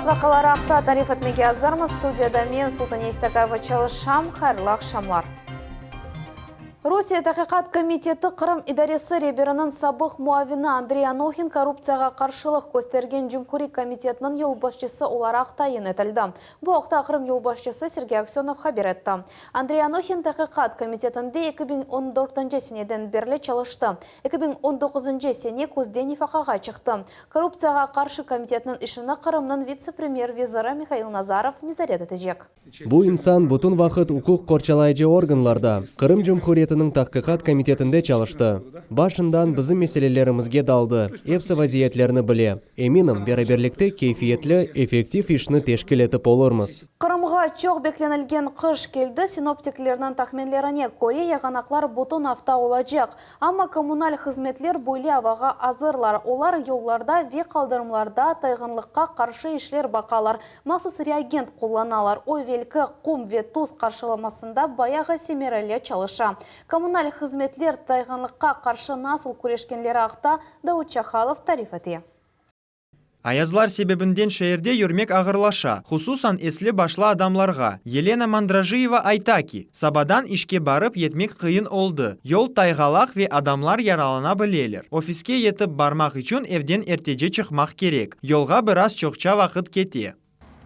vaqiaları aqta tarif etmege azırmız. Studiyada men, Sultaniye İstakayeva, çalışam. Hayırlı aqşamlar. Rusiye Taqiqat komiteti Qırım idaresi reberiniñ sabıq muavini Andrey Anohin korruptsiyağa qarşılıq köstergen Cumhuriy komitetiniñ yolbaşçısı olaraq tayin etildi. Bu aqta Qırım yolbaşçısı Sergey Aksönov haber etti. Andrey Anohin Taqiqat komitetinde 2014 seneden berli çalıştı. 2019 sene küzde nefaqağa çıqtı. Korruptsiyağa qarşı komitetniñ işini Qırımnıñ vitse-premyer veziri Mihail Nazarov nezaret etecek. Bu insan bütün vaqıt uquq qorçalayıcı organlarda, Qırım Cumhuriyetiniñ Tahqiqat komitetinde çalıştı. Başından bizim meselelerimizge daldı, epsi vaziyetlerni bile. Eminim, beraberlikte keyfiyetli, effektiv işni teşkil etip olurmız. Qırımğa çoq beklenilgen qış keldi, sinoptiklerniñ tahminlerine köre, yağanaqlar bütün afta olacaq. Amma kommunal hızmetler böyle avağa azırlar, olar yollarda ve qaldırımlarda tayğınlıqqa qarşı işler baqalar, mahsus reagent qullanalar, o evelki qum ve tuz qarşılamasında bayağı semereli çalışa. Kommunal hızmetler tayğınlıqqa qarşı nasıl küreşkenleri aqta Davut Çahalov tarif ete. Ayazlar sebebinden şeerde yürmek ağırlaşa, hususan esli-başlı adamlarğa. Yelena Mandrajiyeva ayta ki, sabadan işke barıp yetmek qıyın oldı, yol tayğalaq ve adamlar yaralana bileler. Ofiske yetip barmaq içün evden ertece çıqmaq kerek, yolğa biraz çoqça vaqıt kete.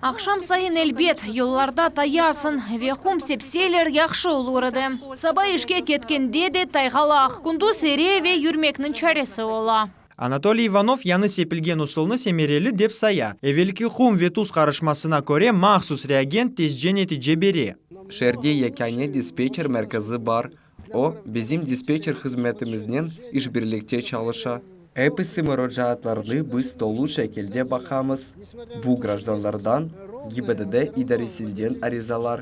Aqşam sayın, elbet, yollarda tayasıñ ve qum sepseler yahşı olur edi. Saba işke ketkende de tayğalaq, kündüz ere ve yürmekniñ çaresi ola. Anatoliy İvanov yañı sepilgen usulnı semereli dep saya. Evelki qum ve tuz qarışmasına köre mahsus reagent tezce netice bere. Şeerde yekâne dispetçer merkezi bar. O, bizim dispetçer hızmetimiznen işbirlikte çalışa. Episi muracaatlarnı biz tolu şekilde baqamız. Bu grajdanlardan, GİBDD idaresinden arizalar.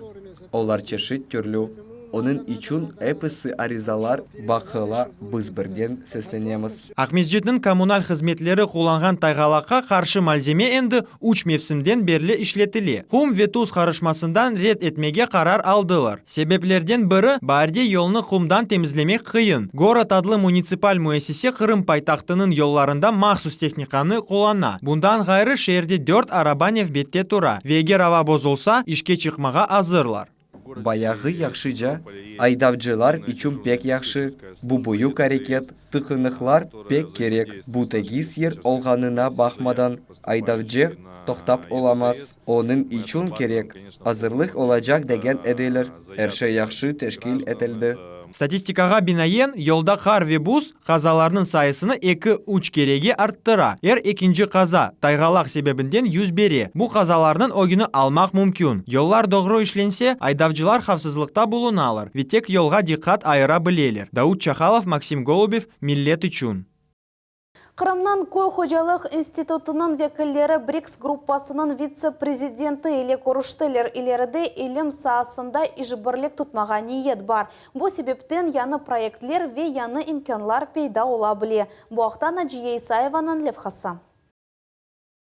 Olar çeşit türlü. Onıñ içün episi arizalar baqıla, biz birden seslenemiz. Aqmescitniñ kommunal hızmetleri qullanğan tayğalaqqa qarşı malzeme endi üç mevsimden berli işletile. Qum ve tuz qarışmasından red etmege qarar aldılar. Sebeplerden biri, baarde yolnı qumdan temizlemek qıyın. Gorod adlı munitsipal müessise Qırım paytahtınıñ yollarında mahsus tehnikanı qullana. Bundan ğayrı, şeerde dört araba nevbette tura ve eger ava bozulsa, işke çıqmağa azırlar. Bayağı yahşıca, aydavcılar içün pek yahşı. Bu büyük areket, tıqınıqlar pek kerek, bu tegiz yer olğanına baqmadan, aydavcı toqtap olamaz. Onıñ içün kerek, azırlıq olacaq degen ediler, er şey yahşı teşkil etildi. Statistikağa binaen, yolda qar ve buz, qazalarnıñ sayısını eki, üç kerege arttıra. Er ekinci qaza, tayğalaq sebebinden yüz bere. Bu qazalarnıñ ögüni almaq mümkün. Yollar doğru işlense, aydavcılar havfsızlıqta bulunalar ve tek yolğa diqqat ayıra bileler. Daud Çahalov, Maksim Golubev, Millet içün. Qırımnıñ köy hocalıq institutınıñ vekilleri BRICS gruppasınıñ vitse-prezidenti ile körüştiler. İleride ilim saasında işbirlik tutmağa niyet bar. Bu sebepten yañı proyektler ve yañı imkânlar peyda ola bile. Bu aqta Naciye İsayevanıñ levhası.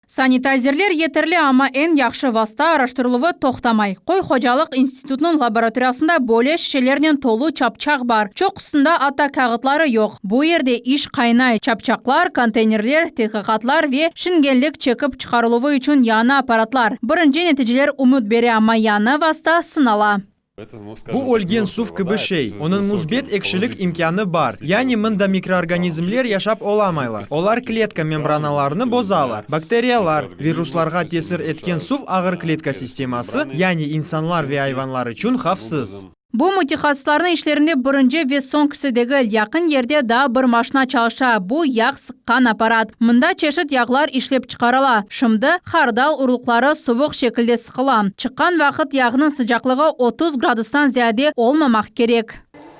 Sanitayzerler yeterli, amma eñ yahşı vasta araştırıluvı toqtamay. Köy hocalıq institutınıñ laboratoriyasında böyle şişelernen tolu çapçaq bar, çoqusında atta kâğıtları yoq. Bu yerde iş qaynay, çapçaqlar, konteynerler, tedqiqatlar ve şingenlik çekip çıqarıluvı içün yañı apparatlar. Birinci neticeler ümüt bere, amma yañı vasta sınala. Bu ölgen suv kibi şey, onıñ müsbet ekşilik imkânı bar, yani mında mikroorganizmler yaşap olamaylar, olar kletka membranalarını bozalar. Bakteriyalar, viruslarğa tesir etken suv ağır kletka sisteması, yani insanlar ve ayvanlar içün havfsız. Bu mütehassıslarnıñ işlerinde birinci ve soñkisi degil, yaqın yerde daa bir maşna çalışa, bu yağ sıqqan apparat. Mında çeşit yağlar işlep çıqarıla. Şimdi hardal urluqları suvuq şekilde sıqıla. Çıqqan vaqıt yağnıñ sıcaqlığı 30 gradustan ziyade olmamaq kerek.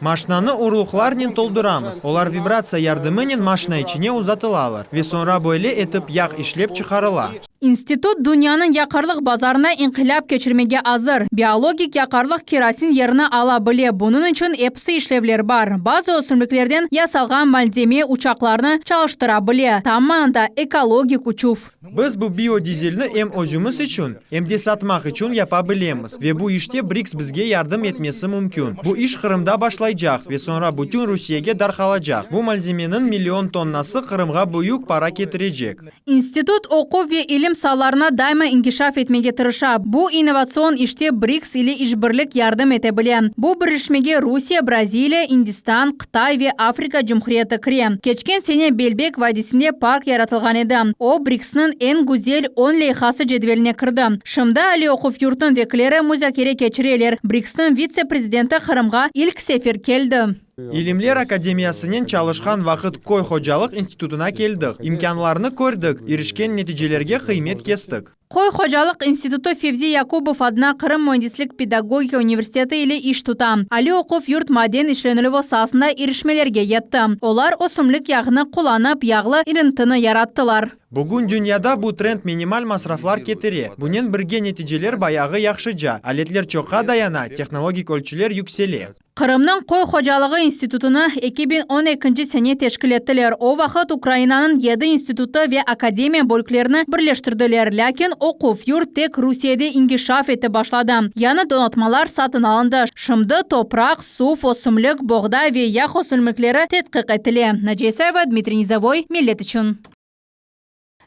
Maşnanı urluqlarnen tolduramız, olar vibratsiya yardımınen maşna içine uzatılalar ve soñra böyle etip yağ işlep çıqarıla. İnstitut dünyanıñ yaqarlıq bazarına inqilâp keçirmege azır. Biologik yaqarlıq kerosin yerini ala bile, bunıñ içün episi işlevler bar. Bazı ösümliklerden yasalğan malzeme uçaqlarnı çalıştıra bile, tam manada ekologik uçuv. Biz bu biodizelni em özümiz içün, em de satmaq içün yapa bilemiz ve bu işte BRICS bizge yardım etmesi mümkün. Bu iş Qırımda başlaycaq ve soñra bütün Rusiyege darqalacaq. Bu malzemeniñ million tonnası Qırımğa büyük para ketirecek. İnstitut oquv ve ilim. ilim saalarına daima inkişaf etmege tırışa. Bu innovatsion işte BRICS ile işbirlik yardım ete bile. Bu birleşmege Rusiye, Braziliya, İndistan, Qıtay ve Afrika Cumhuriyeti kire. Keçken sene Belbek vadisinde park yaratılğan edi. O, BRICS-niñ eñ güzel on leyhası cedveline kirdi. Şimdi aliy oquv yurtınıñ vekilleri muzakere keçireler. BRICS-niñ vitse-prezidenti Qırımğa ilk sefer keldi. İlimler akademiyasınen çalışqan vaqıt köy hocalıq institutına keldik, imkânlarnı kördik, irişken neticelerge qıymet kestik. Köy hocalıq institutı Fevzi Yakubov adına Qırım müendislik-pedagogika universiteti ile iş tuta. Aliy oquv yurt maden işlenilüvi saasında irişmelerge yetti. Olar ösümlik yağını qullanıp, yağlı irintini yarattılar. Bugün dünyada bu trend minimal masraflar ketire, bunen birge neticeler bayağı yahşıca, aletler çoqqa dayana, tehnologik ölçüler yüksele. Qırımnıñ Köy hocalığı institutını 2012 sene teşkil ettiler. O vaqıt Ukrainanıñ yedi institutı ve akademiya bölüklerini birleştirdiler, lâkin oquv yurt tek Rusiyede inkişaf etip başladı. Yañı donatmalar satın alındı. Şimdi topraq, suv, ösümlik, boğday ve yağ ösümlikleri tedqiq etile. Naciye İsayeva, Dmitriy Nizovoy, Millet içün.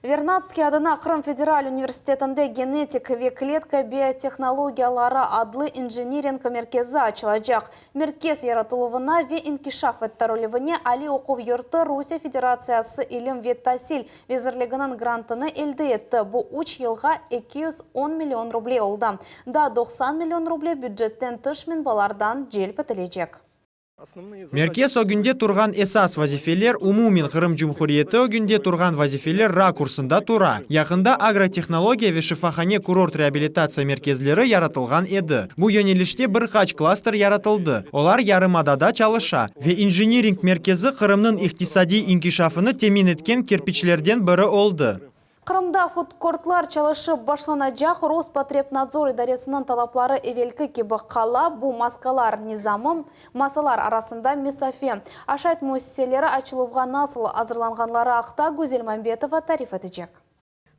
Vernadskiy adına Qırım federal universitetinde Genetik ve kletka biotehnologiyaları adlı injiniring merkezi açılacaq. Merkez yaratıluvına ve inkişaf ettirilüvine aliy oquv yurtı Rusiye Federatsiyası ilim ve tasil vezirliginiñ grantını elde etti, bu üç yılğa 210 million ruble oldı. Daa 90 million ruble bücetten tış menbalardan celp etilecek. Merkez ögünde turğan esas vazifeler umumen Qırım Cumhuriyeti ögünde turğan vazifeler rakursında tura. Yaqında agrotehnologiya ve şifahane-kurort reabilitatsiya merkezleri yaratılğan edi. Bu yönelişte bir qaç klaster yaratıldı, olar yarımadada çalışa ve injiniring merkezi Qırımnıñ iqtisadiy inkişafını temin etken kerpiçlerden biri oldı. Qırımda fudkortlar çalışıp başlanacaq. Rospotrebnadzor idaresiniñ talapları evelki kibi qala, bu maskalar nizamı, masalar arasında mesafe. Aşayt müessiseleri açıluvğa nasıl azırlanğanları aqta Güzel Mambetova tarif etecek.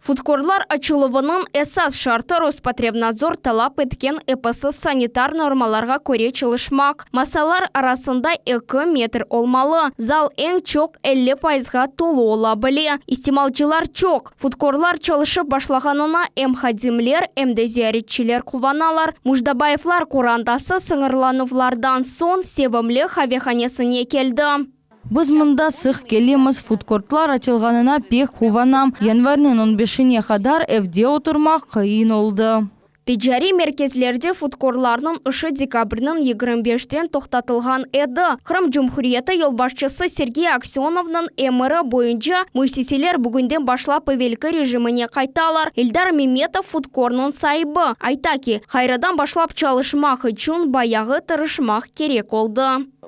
Fudkortlar açıluvınıñ esas şartı Rospotrebnadzor talap etken episi sanitar normalarğa köre çalışmaq. Masalar arasında eki metr olmalı. Zal eñ çoq 50 fayızğa tolu ola bile. İstimalcılar çoq. Fudkortlar çalışıp başlağanına em hadimler, em de ziyaretçiler quvanalar. Mujdabayevlar qorantası sıñırlanuvlardan soñ sevimli qavehanesine keldi. Biz mında sıq kelemiz, fudkortlar açılğanına pek quvanam. Yanvarniñ 15-ine qadar evde oturmaq qıyın oldı. Ticariy merkezlerde fudkortlarnıñ işi dekabrniñ 25-ten toqtatılğan edi. Qırım Cumhuriyeti yolbaşçısı Sergey Aksönovnıñ emiri boyunca müessiseler bugünden başlap evelki rejimine qaytalar. Eldar Memetov fudkortnıñ saibi. Ayta ki, ğayrıdan başlap çalışmaq içün bayağı tırışmaq kerek oldı.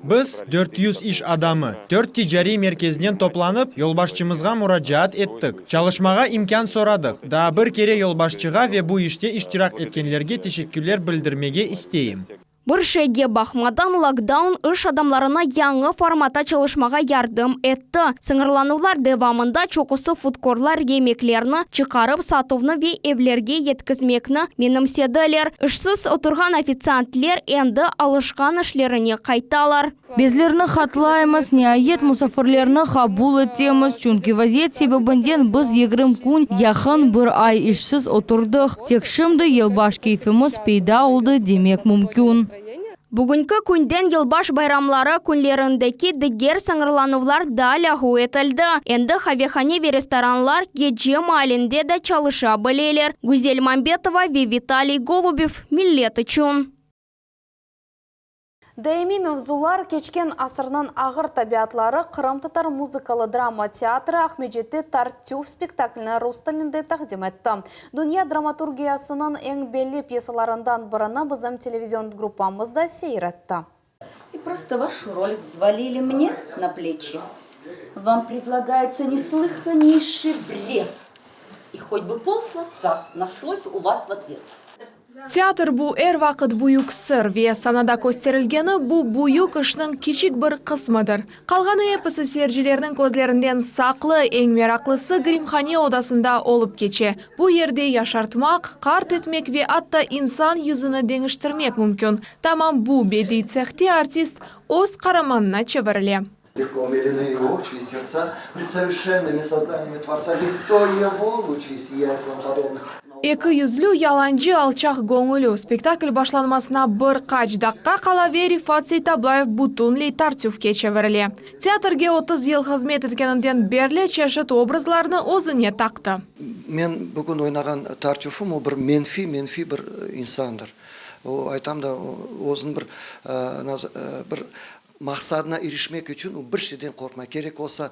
Biz, 400 iş adamı, dört ticariy merkezden toplanıp, yolbaşçımızğa muracaat ettik. Çalışmağa imkân soradıq. Daa bir kere yolbaşçığa ve bu işte iştirak etkenlerge teşekkürler bildirmege isteyim. Bir şeyge baqmadan, lokdaun iş adamlarına yañı formatta çalışmağa yardım etti. Sıñırlanuvlar devamında çoqusı fudkortlar yemeklerni çıqarıp satuvnı ve evlerge yetkizmekni menimsediler. İşsiz oturğan ofitsiantler endi alışqan işlerine qaytalar. Bezlerni hatlaymız, niayet musafirlerni qabul etemiz, çünki vaziyet sebebinden biz 20 kün, yaqın bir ay işsiz oturdıq. Tek şimdi yılbaş keyfimiz peyda oldı demek mümkün. Bugünki künden yılbaş bayramları künlerindeki diger sıñırlanuvlar da lâğu etildi. Endi qavehane ve restoranlar gece maalinde de çalışa bileler. Güzel Mambetova ve Vitaliy Golubev Millet içün. Daimiy mevzular keçken asırnıñ ağır tabiatları Qırımtatar muzıkalı drama teatri Aqmescitte Tartüf spektaklini rus tilinde taqdim etti. Dünya dramaturgiyasınıñ eñ belli pyesalarından birini bizim televizion gruppamız da seyir etti. И просто вашу роль взвалили мне на плечи. Вам предлагается неслыханнейший бред. И хоть бы полсловца нашлось у вас в ответ. Teatr bu er vaqıt büyük sır ve sanada kösterilgeni bu büyük işniñ kiçik bir qısmıdır. Qalğanı episi seyircilerniñ közlerinden saqlı, eñ meraqlısı grimhane odasında olıp keçe. Bu yerde yaşartmaq, qart etmek ve atta insan yüzüni deñiştirmek mümkün. Tamam bu bediy tsehte artist öz qaramanına çevirile. Легко умилены и очи, и сердца Пред совершенными созданиями Творца, Ведь то Его лучи сияют вам подобны. Eki yüzlü, yalancı, alçaq göñüllü. Spektakl başlanmasına bir qaç daqqa qala ve Refat Seytablayev bütünley Tartüfke çevirile. Teatrge 30 yıl hızmet etkeninden berli çeşit obrazlarnı özüne taqtı. Men bugün oynağan Tartüfim, o bir menfiy, menfiy bir insandır. O, aytam da, özüniñ bir, bir maqsadına irişmek içün o bir şeyden qorqmay. Kerek olsa,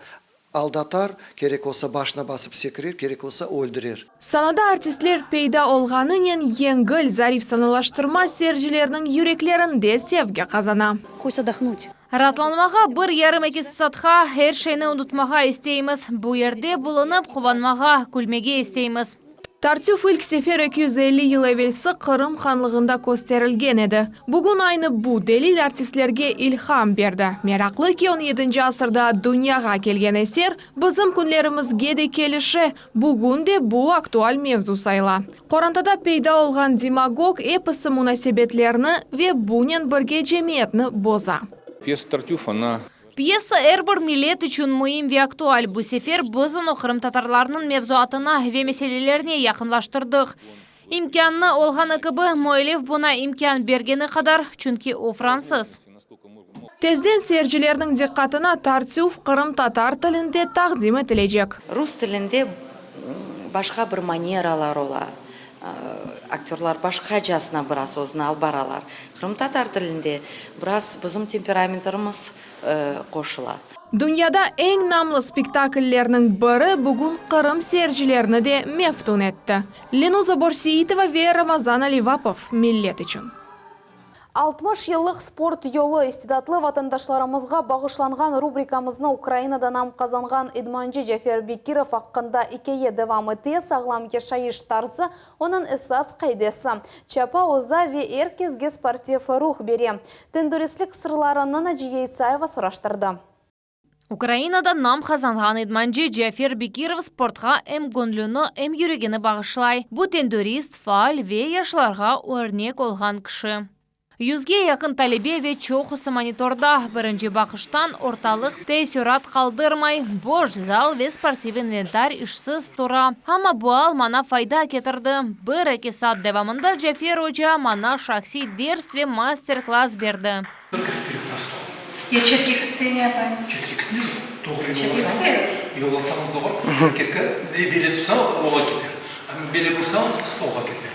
aldatar, kerek olsa, başına basıp sekirer, kerek olsa, öldürer. Sanada artistler peyda olğanınen yengil, zarif sanalaştırma seyircilerniñ yüreklerinde sevgi qazana. Хочется отдохнуть. Raatlanmağa bir yarım-eki saatqa, er şeyni unutmağa isteymiz. Bu yerde bulunıp, quvanmağa, külmege isteymiz. Tartüf ilk sefer 250 yıl evelsi Qırım hanlığında kösterilgen edi. Bugün aynı bu delil artistlerge ilham berdi. Meraqlı ki, on yedinci asırda dünyağa kelgen eser bizim künlerimizge de kelişe, bugün de bu aktual mevzu sayıla. Qorantada peyda olğan demagog episi munasebetlerni ve bunen birge cemiyetni boza. Pyesa Tartüf, ona Pyesa er bir millet içün müim ve aktual. Bu sefer biz onı qırımtatarlarnıñ mevzuatına ve meselelerine yaqınlaştırdıq. İmkânı olğanı kibi, müellif buña imkân bergeni qadar, çünki o fransız. Tezden seyircilerniñ diqqatına Tartüf qırımtatar tilinde taqdim etilecek. Rus tilinde başqa bir maneralar ola, aktörlar başqacasına biraz özüni alıp baralar. Qırımtatar tilinde biraz bizim temperamentimiz qoşula. Dünyada eñ namlı spektakllerniñ biri bugün Qırım seyircilerini de meftun etti. Lenuza Borseitova ve Ramazan Alivapov, Millet içün. 60 yıllıq sport yolu istidatlı vatandaşlarımızğa bağışlanğan rubrikamıznı Ukrainada nam qazanğan idmancı Cafer Bekirov aqqında ikâye devam ete. Sağlam yaşayış tarzı onıñ esas qaidesi. Çapa, oza ve er kesge sportiv ruh bere. Tendüristlik sırlarını Naciye İsayeva soraştırdı. Ukrainada nam qazanğan idmancı Cafer Bekirov sportqa em göñlüni, em yüregini bağışlay. Bu tendürist, faal ve yaşlarğa örnek olğan kişi. Yüzge yaqın talebe ve çoqusı monitorda. Birinci baqıştan ortalıq teessürat qaldırmay, boş zal ve sportiv inventar işsiz tura. Amma bu al maña fayda ketirdi. Bir-eki saat devamında Cafer oca maña şahsiy ders ve master-klass berdi. Ya çetke kitse ne yapayım? Çetke kitmez o. Doğru yollasañız, yollasañız doğru, ketke, bele tutsañız, oğa keter. Bele bursañız, stolğa keter.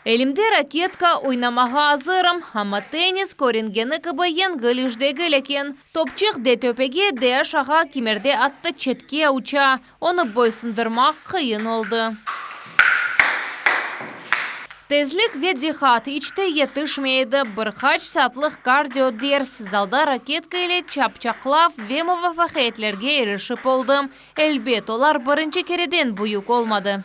Elimde raketka, oynamağa azırım, amma tennis körüngeni kibi yengil iş degil eken. Topçıq de töpege, de aşağa, kimerde atta çetke uça. Onı boysundırmaq qıyın oldı. Tezlik ve diqqat iç te yetişmey edi. Bir qaç saatlıq kardio ders, zalda raketka ile çapçaqlav ve muvafaqiyetlerge irişip oldım. Elbet, olar birinci kereden büyük olmadı.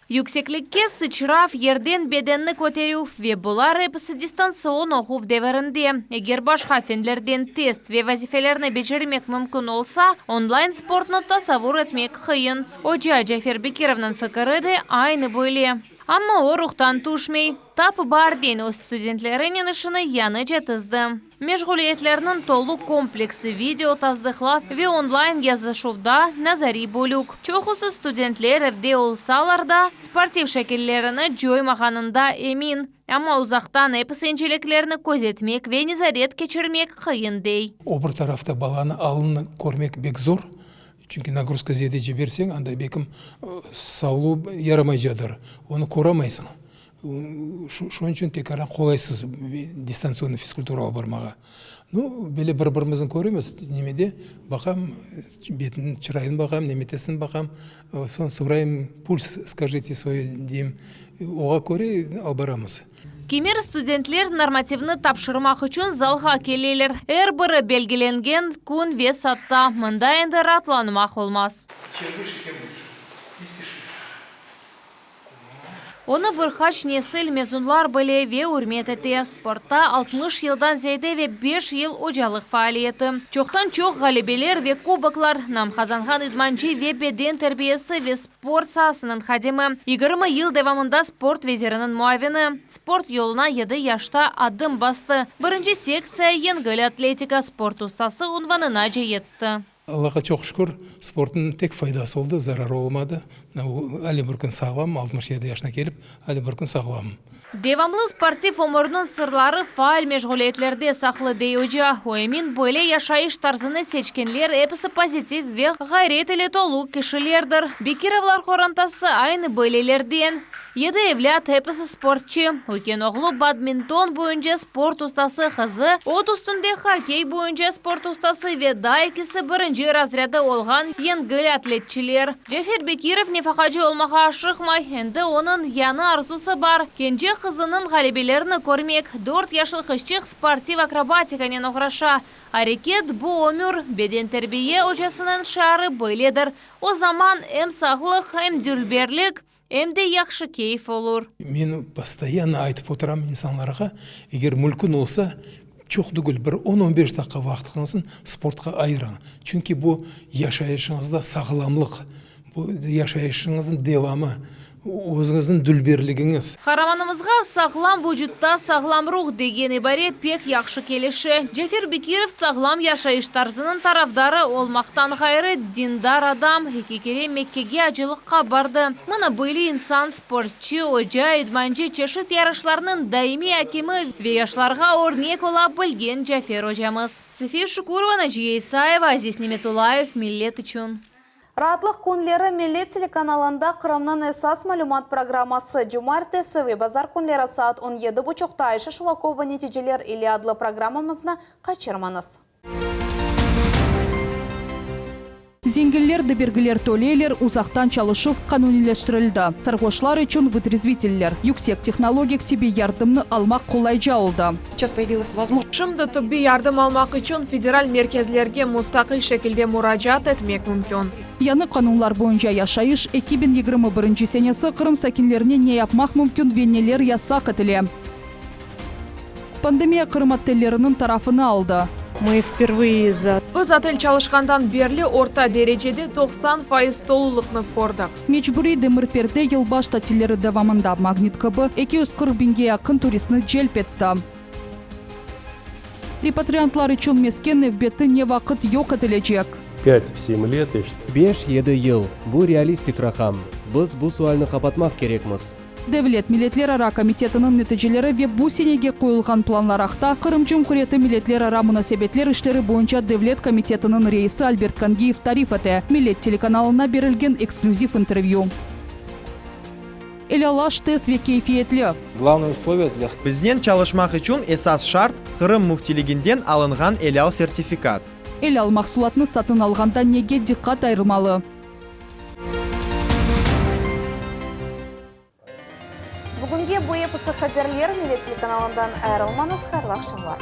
Yükseklikke sıçrav, yerden bedenni köterüv ve bular episi distantsion oquv devirinde. Eger başqa fenlerden test ve vazifelerni becermek mümkün olsa, onlayn sportnı tasavvur etmek qıyın. Oca Cafer Bekirovnıñ fikiri de aynı böyle. Amma o ruhtan tüşmey. Tap baarden öz studentlerinen işini yañıca tizdi. Meşğuliyetlerniñ tolu kompleksi, video tasdıqlav ve onlayn yazışuvda nazariy bölük. Çoqusı studentler evde olsalar da, sportiv şekillerini coymağanında emin. Amma uzaqtan episi inceliklerni közetmek ve nezaret keçirmek qıyın, dey. O bir tarafta balanı alını körmek bek zor, çünki nagruzka ziyadece berseñ, anda belkim savluğı yaramaycadır, onı köramaysıñ. Şunıñ içün tekaran qolaysız distantsionnıy fizkultura alıp barmağa. Nu, böyle bir-birimizni köremiz, nemede, baqam, betiniñ çırayını baqam, nemetesini baqam, soñ sorayım, puls skajite svoy deyim, oğa köre alıp baramız. Kimer studentler normativni tapşırmaq içün zalğa keleler. Er biri belgilengen kün ve saatta. Mında endi raatlanmaq olmaz. Чем выше, тем лучше. Не спеши. Onı bir qaç nesil mezunlar bile ve ürmet ete. Sportta 60 yıldan ziyade ve beş yıl ocalıq faaliyeti. Çoqtan-çoq ğalebeler ve kuboklar, nam qazanğan idmancı ve beden terbiyesi ve sport saasınıñ hadimi. 20 yıl devamında sport veziriniñ muavini. Sport yoluna yedi yaşta adım bastı. Birinci sektsiya yengil atletika sport ustası unvanınace yetti. Allağa çoq şükür, sportnıñ tek faydası oldı, zararı olmadı. Ale bir kün sağlamım, 67 yaşına kelip, ale bir kün sağlamım. Devamlı sportiv ömürniñ sırları faal meşğuliyetlerde saqlı, dey oca. O emin, böyle yaşayış tarzını seçkenler episi pozitiv ve ğayret ile tolu kişilerdir. Bekirovlar qorantası aynı böylelerden. Yedi evlât, episi sportçı. Üyken oğlu badminton boyunca sport ustası, qızı, ot üstünde hokkey boyunca sport ustası ve daa ekisi birinci razrâdı olğan yengil atletçiler. Cafer Bekirov nefaqacı olmağa aşıqmay, endi onıñ yañı arzusı bar, kence qızınıñ ğalebelerini körmek. Dört yaşlı qızçıq sportiv akrobatikanen oğraşa. Areket, bu ömür, bedenterbiye ocasınıñ şiarı böyledir. O zaman em sağlıq, em dülberlik, Em de yahşı keyf olur. Men postoyanno aytıp oturam insanlarğa, eger mülkün olsa, çoq tügül, bir on-on beş daqqa vaqtıñıznı sportqa ayırıñ. Çünki bu yaşayışıñızda sağlamlıq, bu yaşayışıñıznıñ devamı, özüñizniñ dülberligiñiz. Qaramanımızğa sağlam vucutta sağlam ruh degen ibare pek yahşı kelişe. Cafer Bekirov sağlam yaşayış tarzınıñ tarafdarı olmaqtan ğayrı, dindar adam, eki kere Mekkege acılıqqa bardı. Mına böyle insan, sportçı, oca, idmancı, çeşit yarışlarnıñ daimiy akemi ve yaşlarğa örnek ola bilgen Cafer ocamız. Safiye Şukurova, Naciye İsayeva, Aziz Nemetullayev, Millet içün. Raatlıq künleri Millet telekanalında Qırımnıñ esas malümat programması cumaertesi ve bazar künleri saat on yedi buçuqta Ayşe Şulakova Neticeler ile adlı programmamıznı qaçırmañız. Zenginler de bergiler töleyler, uzaqtan çalışuv qanuniyleştirildi, sarğoşlar içün vıtrezviteller, yüksek tehnologik tibbiy yardımnı almaq qolayca oldı. Şimdi tıbbiy yardım almaq içün federal merkezlerge mustaqil şekilde muracaat etmek mümkün. Yañı qanunlar boyunca yaşayış, 2021 senesi Qırım sakinlerine ne yapmaq mümkün ve neler yasaq etile. Pandemiya Qırım otelleriniñ tarafını aldı. Мы впервые за. Biz otel çalışqandan berli orta derecede 90% tolulıqnı kördik. Mecburiy demir perde yılbaş tatilleri devamında Magnit kibi 240 biñge yaqın turistni celp etti. Repatriantlar içün mesken nevbeti ne vaqıt yoq etilecek? Pât-sem let, ya şitâyu. Beş-yedi yıl, bu realistik raqam. Biz bu sualni qapatmaq kerekmiz. Devlet milletlerara komitetiniñ neticeleri ve bu senege qoyulğan planlar aqta Qırım Cumhuriyeti milletlerara munasebetler işleri boyunca devlet komitetiniñ reisi Albert Kangiyev tarif ete, Millet telekanalına berilgen eksklüziv intervyü. Elâlaş tez ve keyfiyetli. Glavnoye uslovie dlâ. Biznen çalışmaq içün esas şart, Qırım Müftiliginden alınğan elâl sertifikat. Elâl mahsulatnı satın alğanda nege diqqat ayırmalı? Bugünge bu episi haberler, Millet telekanalından ayırılmañız, hayırlı aqşamlar.